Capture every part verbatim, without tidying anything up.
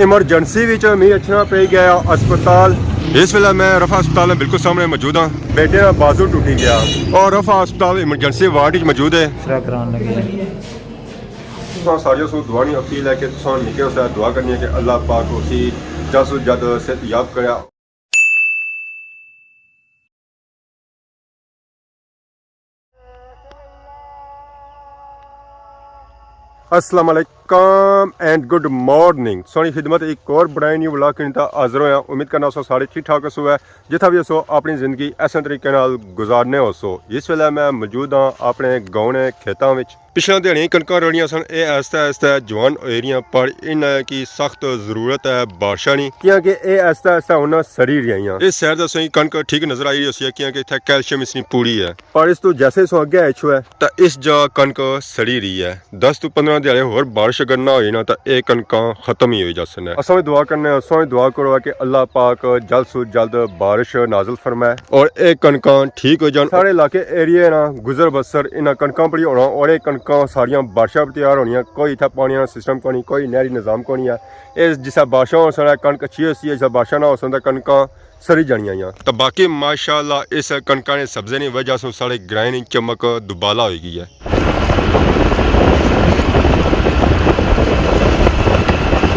ایمرجنسی وچ میں اچھنا پئی گیا ہسپتال۔ اس ویلے میں رفا ہسپتال دے بالکل سامنے موجود ہاں۔ بیٹے نا بازو ٹوٹی گیا۔ اور رفا ہسپتال ایمرجنسی وارڈ وچ موجود ہے۔ تساں ساریاں سوں دعا نی اپیل ہے کہ تساں نکے ہوسے دعا کرنی ہے کہ اللہ پاک اسی جلد سوں جلد صحت یاب کرے۔ السلام علیکم اینڈ گڈ مارننگ۔ سوہنی خدمت ایک اور برانڈ نیو ولاگ کنی تا حاضر ہویا۔ امید کرنا سو سارے ٹھیک ٹھاک ہوسو ہے، جتھا بھی ہوسو اپنی زندگی ایسے طریقے نال گزارنے ہوسو۔ اس ویلے میں موجود ہاں اپنے گاؤں نے کھیتاں وچ۔ پچھلے دیہاڑیاں کنکاں رڑیاں سن، اے آہستہ آہستہ جوان ہوئی رہیاں، پر انہاں کی سخت ضرورت ہے بارشاں نی، کیاں کہ اے آہستہ آہستہ ہن سڑی رہیاں۔ اس سائیڈ تے تساں کی کنک ٹھیک نظر آئی رہی ہوسی ہے، کیاں کہ اتھے کیلشیم اس نی پوری ہے۔ پر اس تو جیسے سو اگے اچھو ہے، تاں اس جا کنک سڑی رہی ہے۔ دس تو پندرہ دیہاڑے ہور بارش اگر نہ ہوئی نا، تاں اے کنکاں ختم ہی ہوئی جاسن۔ اساں وی دعا کرنے آں، اساں وی دعا کرو کہ اللہ پاک جلد سو جلد بارش نازل فرمائے اور اے کنکاں ٹھیک ہو جان۔ سارے علاقے ایریے نا گزر بسر انہاں کنکاں پر ہی ہونا، اور اے کنکاں ساریاں بارشاں پر تیار ہونیاں۔ کوئی اتھا پانی نا سسٹم کونی، کوئی نہری نظام کونی ہے۔ اے جسا بارشاں ہو سن کنک اچھی ہوسی ہے، جسا بارشاں نہ ہو سن تاں کنکاں سری جانیاں آئیاں۔ تاں باقی ماشاءاللہ اس کنکاں نے سبزے نی وجہ سوں ساڑے گرائیں نی چمک دوبالا ہوئی گئی ہے۔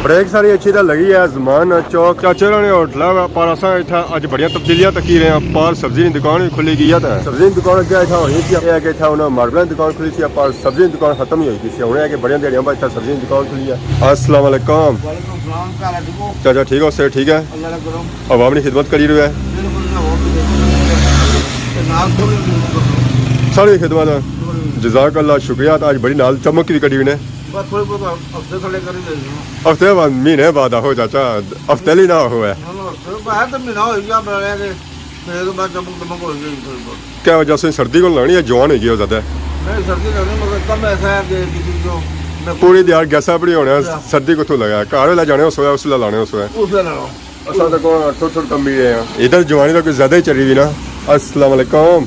بریک ساری اچھی تاں لگی ہے، زمان چوک چاچے ہوراں نے ہوٹل ہے، پر اساں اتھا اج بڑیاں تبدیلیاں تکی رہے ہیں۔ پر سبزی نی دکان وی کھلی گئی ہے، تاں سبزی نی دکان اگے اتھا ہونی سی، اے کہ اتھا انہاں ماربلاں نی دکان کھلی سی، پر سبزی نی دکان ختم ہی ہوئی گئی سی۔ ہن اے کہ بڑیاں دیہاڑیاں بعد اتھا سبزی نی دکان کھلی ہے۔ السلام علیکم۔ وعلیکم السلام، کیا حال ہے؟ ٹھیک ہو؟ چاچا ٹھیک ہو؟ صحت ٹھیک ہے؟ اللہ کا کرم۔ عوام نی خدمت کری رہے ہے۔ بالکل، نہ ہو تو دیکھو۔ تے نال تھوڑی خدمت کرو۔ ساری خدمت۔ بالکل۔ جزاک اللہ، شکریہ۔ تاں اج بڑی نال چمک وی کڈی نے۔ بس تھوڑی بہت ہفتے تھلے کری دے دینا۔ ہفتے بعد، مہینے بعد آہو چاچا، ہفتے لی نہ آہو ہے۔ نہ، نہ، ہفتے بعد تو مہینہ ہو گیا بنایا کہ مہینے بعد چمک دمک ہو گئی تھوڑی بہت۔ کیا وجہ سے سردی کو لگنی ہے، جوان ہو گئی ہو زیادہ؟ نہیں، سردی لگنی مگر کم ایسا ہے کہ کسی کو میں پوری دیہاڑ گیسا پڑی ہونے ہیں، ہاں۔ سردی کتھوں لگا ہے؟ گھر ویلے جانے ہو سویا، اس ویلے لانے ہو سویا۔ اس ویلے لانا۔ اساں تاں کوئی تھوڑی تھوڑی کمی ہے۔ ادھر جوانی تاں کوئی زیادہ ہی چلی وی نا۔ السلام علیکم۔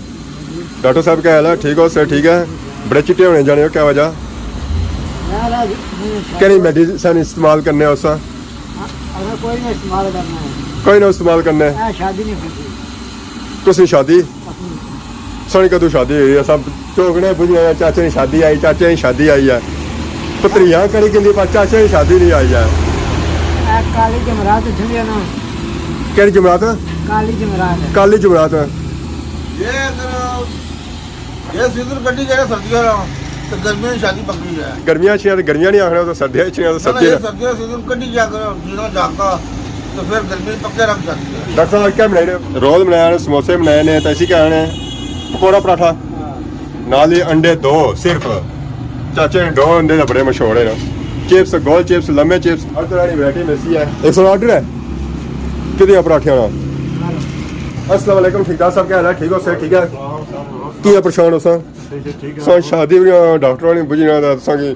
ڈاکٹر صاحب کیا حال ہے؟ ٹھیک ہو؟ صحت ٹھیک ہے؟ بڑے چٹے ہونے جانے ہو، کیا وجہ؟ کہڑی میڈیسن استعمال کرنے ہو اساں؟ اگر کوئی نہ استعمال کرنا ہے۔ کوئی نہ استعمال کرنا ہے۔ اے شادی نہیں ہوتی۔ تسی شادی؟ اپنی۔ سوہنی کدوں شادی ہوئی؟ اساں چوکنے پوچھنے آں، چاچے نی شادی آئی، چاچے نی شادی آئی ہے۔ پتریاں کری گندی پر چاچے نی شادی نہیں آئی ہے۔ اے کالی جمعرات اتھوں دی ہے نا۔ کہڑی جمعرات؟ کالی جمعرات۔ کالی جمعرات۔ یہ اگر یہ سیزن کٹی جائے سردیاں نا، تو گرمیاں نی شادی پکی جائے۔ گرمیاں اچھیاں تے گرمیاں نہیں آخنا، تو سردیاں اچھیاں تے نہ، نہ، سردیاں۔ یہ سردیاں سیزن کٹی جائے کرو، جینا جاگتا، تو پھر گرمی پکے رکھ جاتی ہے۔ ڈاکٹر صاحب، آج کیا بنائے نے؟ رول بنایا نے، سموسے بنائے نے، تو اسی کیا آخنے؟ پکوڑا پراٹھا۔ ہاں۔ نال ہی انڈے دو صرف۔ چاچے نے دو انڈے تے بڑے مشہور ہیں۔ چپس، گول چپس، لمے چپس، ہر طرح کی ورائٹی ملسی ہے۔ ایک سو آرڈر ہے؟ کتنی پراٹھیاں نا؟ السلام علیکم، ٹھیک ٹھاک صاحب، کیا حال ہے؟ ٹھیک ہو؟ صحت ٹھیک ہے؟ کیا پریشان ہو سا؟ ٹھیک ہے، ٹھیک ہے۔ سا شادی بھی، ڈاکٹر نے بجھنا تھا تساں کی۔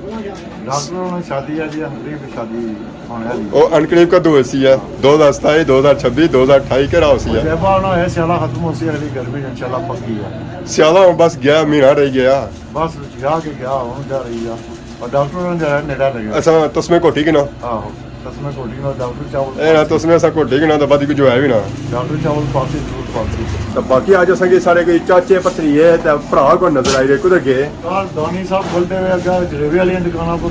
ڈاکٹر نے شادی ہے جی، ہم بھی شادی ہونے والی ہے۔ او انکلیو کدوں ہوسی ہے؟ دو ہزار ستائی، دو ہزار چھبی، دو ہزار اٹھائی کہڑا ہوسی ہے؟ زیبا ہونا ہے، سیالہ ختم ہوسی، اگلی گرمی انشاءاللہ پکی ہے۔ سیالہ ہن بس گیا، مہینہ رہ گیا۔ بس گیا کہ گیا، ہن جا رہی ہے۔ اور ڈاکٹر نے جا نیڑا لگا۔ اساں تسمے گھوٹی گھنا۔ آہو، تسمے گھوٹی گھنا، ڈاکٹر چاول۔ اے نا تسمے اساں گھوٹی گھنا، تو بعد کچھ جو ہے بھی نا۔ ڈاکٹر چاول پاسی، ضرور پاسی۔ تو باقی اج اساں کے سارے کوئی چاچے، پتریے تے بھرا کو نظر آئی رہے، کدھر گئے؟ کار دانی صاحب کھلتے ہوئے اگے جلیبی والی دکانوں کو،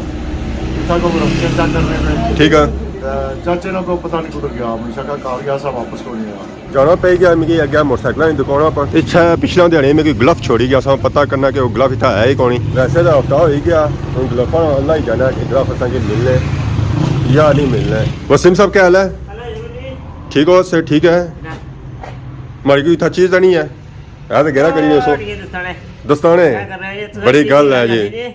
اتھا کو رستے چیک کرنے پہ۔ ٹھیک ہے۔ تے چاچے نے کو پتہ نہیں کدھر گیا، ہمیشہ کا کار گیا سا، واپس کو نہیں آیا۔ جانا پئی گیا مکی اگے موٹر سائیکلاں نی دکاناں پر۔ پچھے، پچھلے دیہاڑے میں کوئی گلف چھوڑی گیا سا، پتہ کرنا کہ وہ گلف اتھا ہے ہی کونی۔ ویسے تو ہفتہ ہوئی گیا، ہن گلفاں اللہ ہی جانا کہ گلف اساں کی ملنے یا نہیں ملنے۔ وسیم صاحب، کیا حال ہے؟ ٹھیک ہو؟ صحت ٹھیک ہے؟ ماڑی کوئی اتھا چیز تو نہیں ہے؟ ہے تو گہرا کریے سو۔ دستانے۔ دستانے؟ بڑی گل ہے جی۔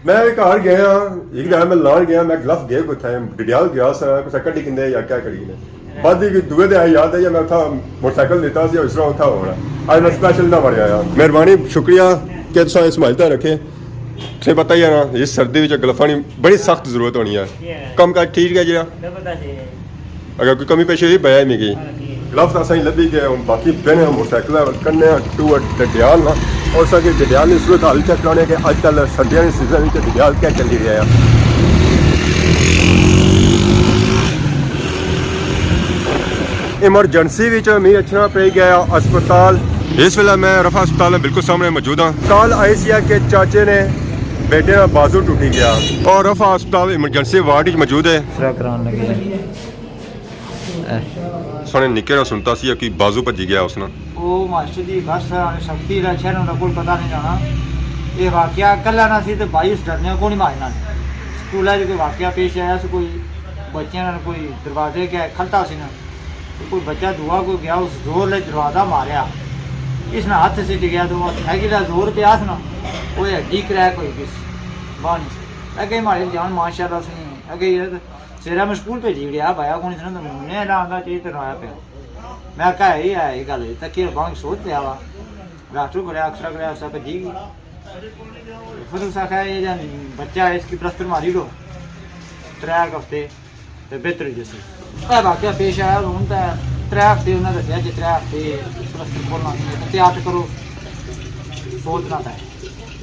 میں وی گھر گیا، ایک دن میں لان گیا، میں گلف گئے کتھے، ڈڈیال گیا سا، کسے کڈی کندے یا کیا کری کندے۔ بعد وچ دوے دن یاد آئی، میں اتھا موٹر سائیکل لیتا سی، اس طرح اتھا ہو رہا۔ اج میں سپیشل نہ بڑے آیا۔ مہربانی، شکریہ کہ تساں اس ماحول تے رکھے۔ تساں پتہ ہی ہے نا، اس سردی وچ گلفاں نی بڑی سخت ضرورت ہونی ہے۔ کم کاج ٹھیک ہے جی؟ اگر کوئی کمی پیشی ہوئی، بیا ہی مکی۔ گلف تاں اساں کی لبھی گئے، ہن باقی بہنے موٹر سائیکل کنے ٹور ڈڈیال نا، اور اساں کی ڈڈیال نی صورت حال چیک کرانے کہ اج کل سردیاں نی سیزن وچ ڈڈیال کیا چلی رہیا ہے۔ ایمرجنسی وچ می اچھنا پئی گیا ہسپتال۔ اس ویلے میں رفا ہسپتال نے بالکل سامنے موجود ہاں۔ کال آئی سی کہ چاچے نے بیٹے نا بازو ٹوٹی گیا۔ اور رفا ہسپتال ایمرجنسی وارڈ وچ موجود ہے۔ سرا کران لگے ہیں۔ سنے نکے نا سنتا سی کہ بازو بھجی گیا اس نا۔ او ماسٹر جی، بس سختی لا شہر ہونا، کوئی پتہ نہیں جانا۔ یہ واقعہ کلا نہ سی تے بھائی اس ڈرنے کو نہیں مارنا۔ سکول ہے جو کوئی واقعہ پیش آیا سی، کوئی بچیاں نے کوئی دروازے کے کھلتا سی نا، تے کوئی بچہ دعا کو گیا، اس زور لے دروازہ ماریا، اس نے ہاتھ سٹ گیا، تو وہ ہتھے کی زور پہ آس نا، وہ ہڈی کریک ہوئی گئی، باہر نہیں سی۔ اگے مارے جان ماشاءاللہ سی، اگے یہ سیرا میں سکول بھیجی گیا، بھایا کون اتنا تو منہ نہیں لانا چاہیے، تیرا آیا پیا۔ میں کہا، یہ ہے، یہ گل ہے، تک یہ بانگ سوچ پیا وا۔ ڈاکٹر کو لیا، ایکسرا کریا، اس پہ جی۔ پھر اس آخیا، یہ جان بچہ ہے، اس کی پلستر ماری لو۔ ترے ہفتے تے بہتر ہو جاسی۔ اے واقعہ پیش آیا، ہن تے ترے ہفتے انہاں دسیا جی ترے ہفتے پلستر کھولنا نہیں ہے، احتیاط کرو، سوچنا پے۔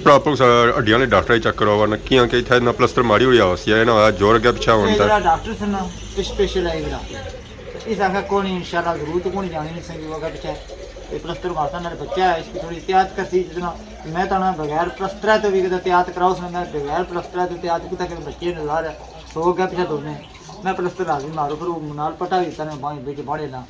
پراپر سا ہڈیاں نے ڈاکٹر چیک کرواوا نہ کیاں کہ اتھے نہ پلستر ماری ہوئی ہوسی ہے، نہ ہویا زور اگے پچھے ہون اے تے۔ جڑا ڈاکٹر سن نا، اسپیشل ہے جڑا۔ اس آخر کونی انشاءاللہ ضرورت کونی جانی نہیں سنگی وگا پچھے۔ اے پلستر مارتا میرے بچہ ہے، اس کی تھوڑی احتیاط کرسی جتنا۔ میں تانا بغیر پلستر تو بھی کدے احتیاط کراؤ سن، میں بغیر پلستر تو احتیاط کیتا کہ بچے نظر ہے، سو گیا پچھے دونے۔ میں پلستر لازمی مارو، پھر وہ نال پٹا بھی تانے بانہہ بچ باڑے نا۔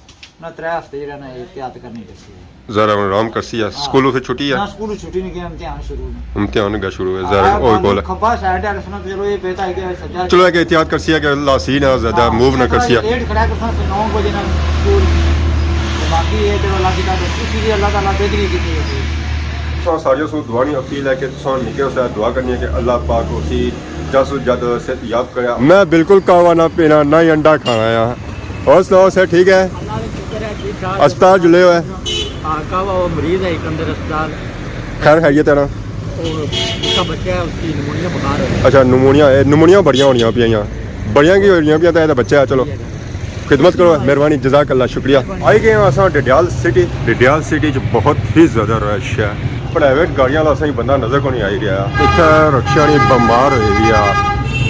نہ ترے ہفتے جڑا نا احتیاط کرنی پسی ہے۔ ذرا ہن آرام کرسی ہے، ہاں۔ سکولوں سے چھٹی ہے؟ نہ سکولوں چھٹی نہیں، کہ امتحان شروع نے۔ امتحان گا شروع ہے، ذرا ہاں، اور بول۔ کھبا سائیڈ ہے، رسنا چلو یہ پہتا ہے کہ سجا چلو، ایک احتیاط کرسی ہے کہ اللہ سی نہ زیادہ ہاں، موو نہ کرسی ہے۔ لیٹ کھڑا کرساں سے نو بجے نال سکول۔ تے باقی یہ تے اللہ کی طرف اسی لیے اللہ تعالیٰ بہتری کی ہے۔ تساں ساریاں سوں دعا نی اپیل ہے کہ تساں نکے ہوسے دعا کرنی ہے کہ اللہ پاک اسی جس جد صحت یاب کریا۔ میں بالکل قہوہ نہ پینا، نہ ہی انڈا کھانا آ۔ اور سناؤ، سر ٹھیک ہے؟ اللہ کا شکر ہے، ٹھیک ٹھاک۔ ہسپتال جلے ہوئے؟ ہاں، قہوہ وہ مریض ہے ایک اندر ہسپتال۔ خیر خیریت ہے نا؟ اور اس کا بچہ ہے، اس کی نمونیا بخار ہے۔ اچھا، نمونیا ہے، نمونیا بڑیاں ہونیاں پیاں، بڑیاں کی ہونیاں پیاں تے اے تے بچہ ہے، چلو۔ خدمت کرو، مہربانی، جزاک اللہ، شکریہ۔ آئی گئے ہاں اساں ڈڈیال سٹی۔ ڈڈیال سٹی چ بہت ہی زیادہ رش ہے۔ پرائیویٹ گاڑیاں والا اساں کی بندہ نظر کونی آئی رہیا۔ اتھے رکشے آلی بمبار ہوئی ہوئی آ۔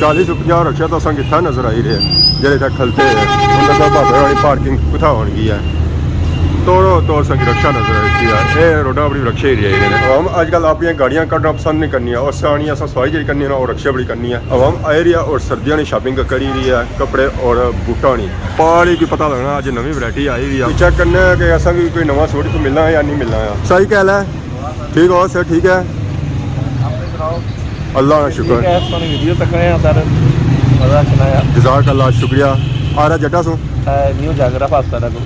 چالی سو پنجاہ رکشے تو اساں کی اتھے نظر آئی رہے، جیہڑے اتھے کھلتے ہیں۔ ہن دسو بھاوے آنی پارکنگ کتھا ہون گئی ہے؟ توڑو توڑ اساں کی رکشہ نظر آئی رہی ہے۔ اے روڈاں اپر رکشے ہی رہی رہے نے۔ عوام اج کل اپنی گاڑیاں کڈنا پسند نہیں کرنی ہے، اس آنی اساں سواری جیہڑی کرنی ہے نا، او رکشے بڑی کرنی ہے۔ عوام آئی رہی ہے اور سردیاں نی شاپنگ کری رہی ہے، کپڑے اور بوٹاں نی۔ پار ہی کوئی پتہ لگنا، اج نوی ورائٹی آئی ہوئی ہے۔ چیک کرنے آں کہ اساں کی کوئی نواں سوٹ کوئی ملنا ہے یا نہیں ملنا ہے۔ صحیح کہہ لے۔ ٹھیک ہو سر، ٹھیک ہے؟ اپنے سناؤ؟ اللہ کا شکر۔ ٹھیک ہے، سونی ویڈیو تک رہے ہیں سر، مزہ اچھنا ہے۔ جزاک اللہ، شکریہ۔ آ رہا جٹا سو؟ اے، نیو جاگرا پاستا ہے کو۔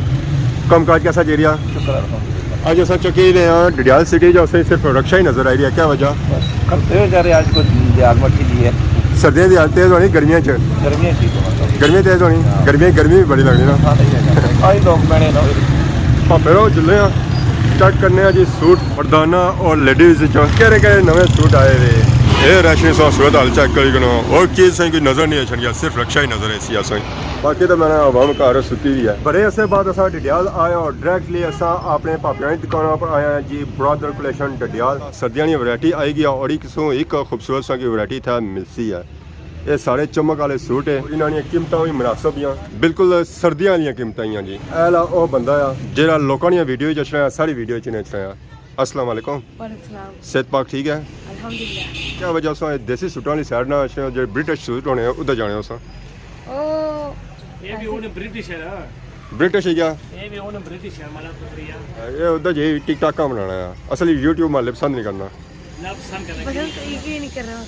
کم کاج کیسا جی رہا؟ شکر الحمدللہ۔ اج اساں چکی رہے ہیں ڈڈیال سٹی، جو اساں صرف رکشہ ہی نظر آئی رہی ہے، کیا وجہ؟ بس، کرتے ہوئے جا رہے ہیں، آج کچھ دیہال مٹھی دی ہے۔ سردیاں دی حالت تیز ہونی گرمیاں چ۔ گرمیاں چ ہی تو مطلب۔ گرمیاں تیز ہونی، ہاں۔ گرمیاں گرمی بھی بڑی لگنی نا۔ ہاں، صحیح ہے۔ آج لوگ بہنے نا۔ پھر او جلے آں، چیک کرنے آں جی سوٹ مردانہ اور لیڈیز وچ کہڑے کہڑے نویں سوٹ آئے ہوئے۔ اے رش نی سو صورت حال چیک کری کنو، اور چیز سائیں کوئی نظر نہیں اچھن گیا، صرف رکشہ ہی نظر ایسی آ سائیں۔ باقی تو میں عوام گھر ستی ہوئی ہے۔ بڑے عرصے بعد اساں ڈڈیال آئے اور ڈائریکٹلی اساں اپنے پاپیاں دی دکاناں پر آئے ہیں جی، برادر کلیکشن ڈڈیال۔ سردیاں نی ورائٹی آئی گیا اور ایک سوں ایک خوبصورت ساں کی ورائٹی اتھا ملسی ہے۔ اے سارے چمک والے سوٹ ہے، انہاں نیاں قیمتاں وی مناسب ہیاں، بالکل سردیاں والیاں قیمتاں ہیاں جی۔ اے لا او بندہ آ جیہڑا لوکاں نیاں ویڈیو اچ اچھنا آ، ساڑی ویڈیو اچ نہیں اچھنا آ۔ السلام علیکم۔ وعلیکم السلام۔ صحت پاک ٹھیک ہے؟ الحمدللہ۔ کیا وجہ اساں دیسی سوٹاں والی سائیڈ نہ اچھنے، جیہڑے برٹش سوٹ ہونے ادھر جانے اساں؟ او، اے وی ہن برٹش ہے نا۔ برٹش ہے کیا؟ اے وی ہن برٹش ہے، مالا پتری ہے۔ اے ادھر جی ٹک ٹاکاں بنانا ہے، اصل یوٹیوب مالے پسند نہیں کرنا۔ نہ پسند کرنا۔ پسند تو یہ نہیں کرنا۔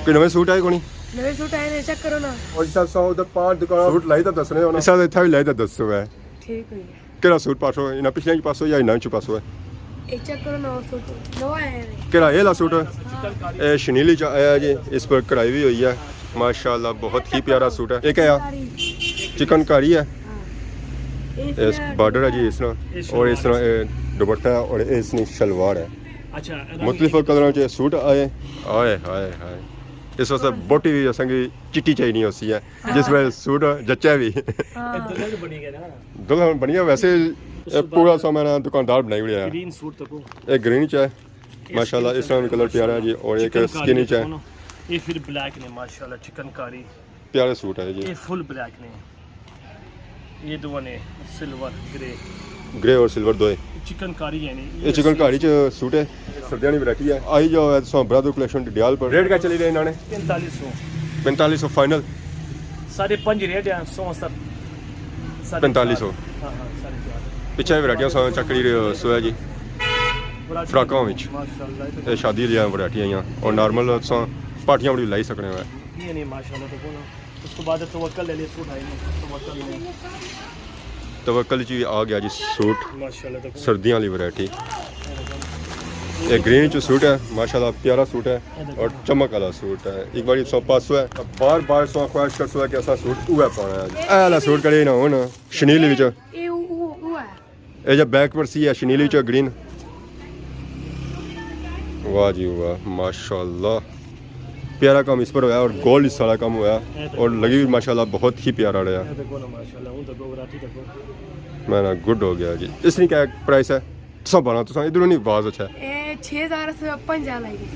کوئی نویں سوٹ آئے کونی؟ نویں سوٹ آئے نے، چیک کرو نا۔ اور صاحب سو ادھر پار دکان سوٹ لائی تو دسنے ہو نا۔ اس سال اتھا بھی لائی تو دسو ہے۔ ٹھیک ہوئی ہے۔ کیڑا سوٹ پاسو؟ انہاں پچھلے چ پاسو یا انہاں چ پاسو ہے؟ اے چیک کرو نا، او سوٹ نواں آیا ہے۔ کیڑا اے لا سوٹ؟ ہاں۔ اے شنیلی چ آیا جی، اس پر کڑھائی بھی ہوئی ہے۔ ماشاءاللہ، بہت ہی پیارا سوٹ ہے۔ اے کیا ہے؟ چکن کاری۔ چکن کاری ہے۔ ہاں۔ اس بارڈر ہے جی اس طرح، اور اس طرح اے دوپٹہ ہے اور اس نے شلوار ہے۔ اچھا، مختلف کلراں چ سوٹ آئے۔ ہائے، ہائے، ہائے۔ اس واسطے بوٹی بھی اساں کی چٹی چاہیے نہیں ہوسی ہے، جس ویلے سوٹ جچے بھی۔ ہاں۔ دلہن بنی گیا نا۔ دلہن بنی گیا، ویسے اس اے پورا سامان دکاندار بنائی ہوئی ہے۔ گرین سوٹ تکو۔ اے گرین چ ہے۔ ماشاءاللہ، اس طرح بھی کلر پیارا ہے جی، اور ایک چکن کاری سکنی چ ہے۔ دیکھو نا، یہ پھر بلیک نے، ماشاءاللہ، چکن کاری۔ پیارے سوٹ ہے جی۔ یہ فل بلیک نے۔ یہ دو نے، سلور، گرے۔ گرے اور سلور دوئے۔ چکن کاری ہے نہیں، یہ چکن کاری چ سوٹ ہے۔ سردیاں والی ورائٹی ہے۔ آئی جاؤ، ہے تساں برادر کلیکشن ڈڈیال پر۔ ریٹ کیا چلی رہے انہاں نے؟ پینتالیس سو۔ پینتالیس سو فائنل؟ ساڑھے پنج ریٹ ہے، سو ستر۔ ساڑھے پینتالیس سو۔ چار۔ ہاں، ہاں، ساڑھے چار۔ پچھے ورائٹیاں سو چکری سویا جی۔ ورائٹی فراکاں وچ۔ ماشاءاللہ، یہ تو اے شادی دیاں ورائٹیاں آئیاں اور نارمل تساں پارٹیاں وچ لائی سکنے ہو۔ یہ نہیں، ماشاءاللہ، تو کون اس تو بعد توکل لے لے، سوٹ آئے ہیں، توکل لے۔ توکل جی آ گیا جی سوٹ، ماشاءاللہ، توکل۔ سردیاں والی ورائٹی۔ یہ گرین چ سوٹ ہے، ماشاءاللہ پیارا سوٹ ہے اور چمک والا سوٹ ہے۔ ایک بار سو پانچ سو ہے، بار بار سو خواہش کر سو ہے کہ ایسا سوٹ ہوا پانا ہے۔ اے والا سوٹ کڑے نہ ہونا شنیل وچ۔ اے او، او، او ہے۔ اے جا بیک پر سی ہے، شنیلی چ گرین۔ واہ جی واہ، ماشاءاللہ۔ پیارا کام اس پر ہویا اور گولڈ اس سارا کام ہویا اور لگی بھی ماشاءاللہ بہت ہی پیارا رہا۔ اے دیکھو نا ماشاءاللہ، ہوں دیکھو، ورائٹی دیکھو۔ میں نا گڈ ہو گیا جی۔ اس نے کیا پرائس ہے؟ سب بنا تساں ادھروں نہیں، آواز اچھا ہے۔ اے چھ ہزار سے پنج ہزار لائی گئی۔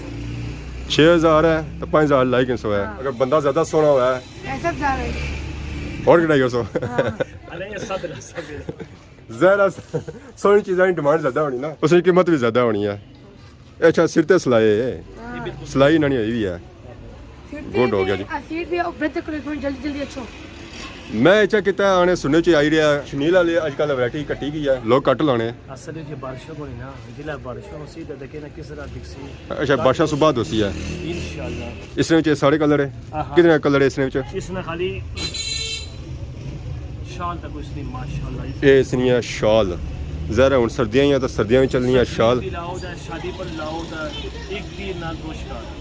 چھ ہزار ہے تو پنج ہزار لائی گئی سو ہے۔ ہاں۔ اگر بندہ زیادہ سوہنا ہوا ہے ایسا زیادہ ہے۔ اور کٹائی ہو سو۔ ہاں۔ ارے، یہ سب، سب۔ ظاہر ہے، سوہنی چیزاں کی ڈیمانڈ زیادہ ہونی نا، اس کی قیمت بھی زیادہ ہونی ہے۔ اے اچھا، سر تے سلائی ہے، ہاں۔ سلائی انہاں نی ہوئی ہوئی ہے۔ سر تے گڈ ہو گیا جی۔ آ سیٹ بھی او بہتر کلر جلدی جلدی اچھو۔ میں اچھا کیتا آنے سننے چ آئی رہیا، شنیل والے اج کل ورائٹی کٹی گئی ہے، لوگ کٹ لانے۔ اصل وچ بارشاں کونی نا، جلے بارشاں ہوسی تے دیکھے نا کس طرح دکھسی۔ اچھا، بارشاں صبح دوسی ہے۔ انشاءاللہ۔ اس نے وچ سارے کلر ہے؟ ہاں، ہاں۔ کتنے کلر ہے اس نے وچ؟ اس نے خالی شال تک اس نے، ماشاءاللہ۔ اے اس نے ہے شال۔ ظاہر ہے ہن سردیاں ہی ہیں تو سردیاں وچ چلنی ہے شال۔ شادی لاؤ تے، شادی پر لاؤ تے ایک تیر نال دو شکار۔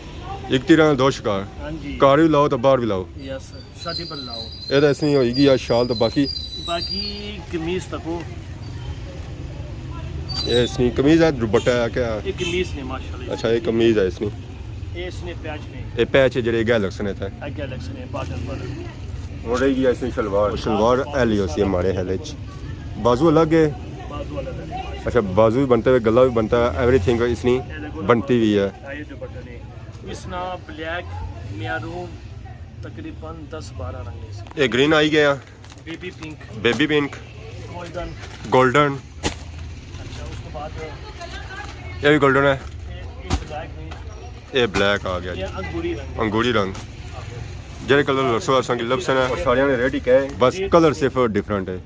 ایک تیر نال دو شکار۔ ہاں جی۔ گھر بھی لاؤ تے باہر بھی لاؤ۔ یس۔ شادی پر لاؤ۔ اے تاں اس نی ہوئی گئی آ شال، تاں باقی؟ باقی قمیض تکو۔ اے اس نی قمیض ہے، دوپٹہ ہے کیا؟ اے قمیض نے ماشاءاللہ۔ اچھا، اے قمیض ہے اس نی۔ اے اس نے پیچ نے۔ اے پیچ ہے جڑے اگے لگسن اتھے۔ اگے لگسن بٹن پر۔ ہن رہی گئی اس نی شلوار۔ شلوار ایلی ہوسی ہے ماڑے خیال وچ۔ بازو الگ ہے۔ بازو الگ ہے۔ اچھا، بازو بھی بنتا ہے، گلا بھی بنتا ہے، ایوری تھنگ اس نی بنتی ہوئی ہے۔ اے دوپٹہ نے۔ اس نا بلیک، میرون، تقریباً دس بارہ رنگ ہے اس۔ اے گرین آئی گیا۔ بیبی پنک۔ بیبی پنک۔ گولڈن۔ گولڈن۔ اچھا، اس کے بعد اے بھی گولڈن ہے۔ اے، اے بلیک نہیں۔ اے بلیک آ گیا جی۔ اے انگوری رنگ ہے۔ انگوری رنگ۔ جڑے کلر لبسو اساں کی لبسن ہے۔ ساریاں نے ریڈ ہی کہے۔ بس کلر صرف ڈفرنٹ ہے۔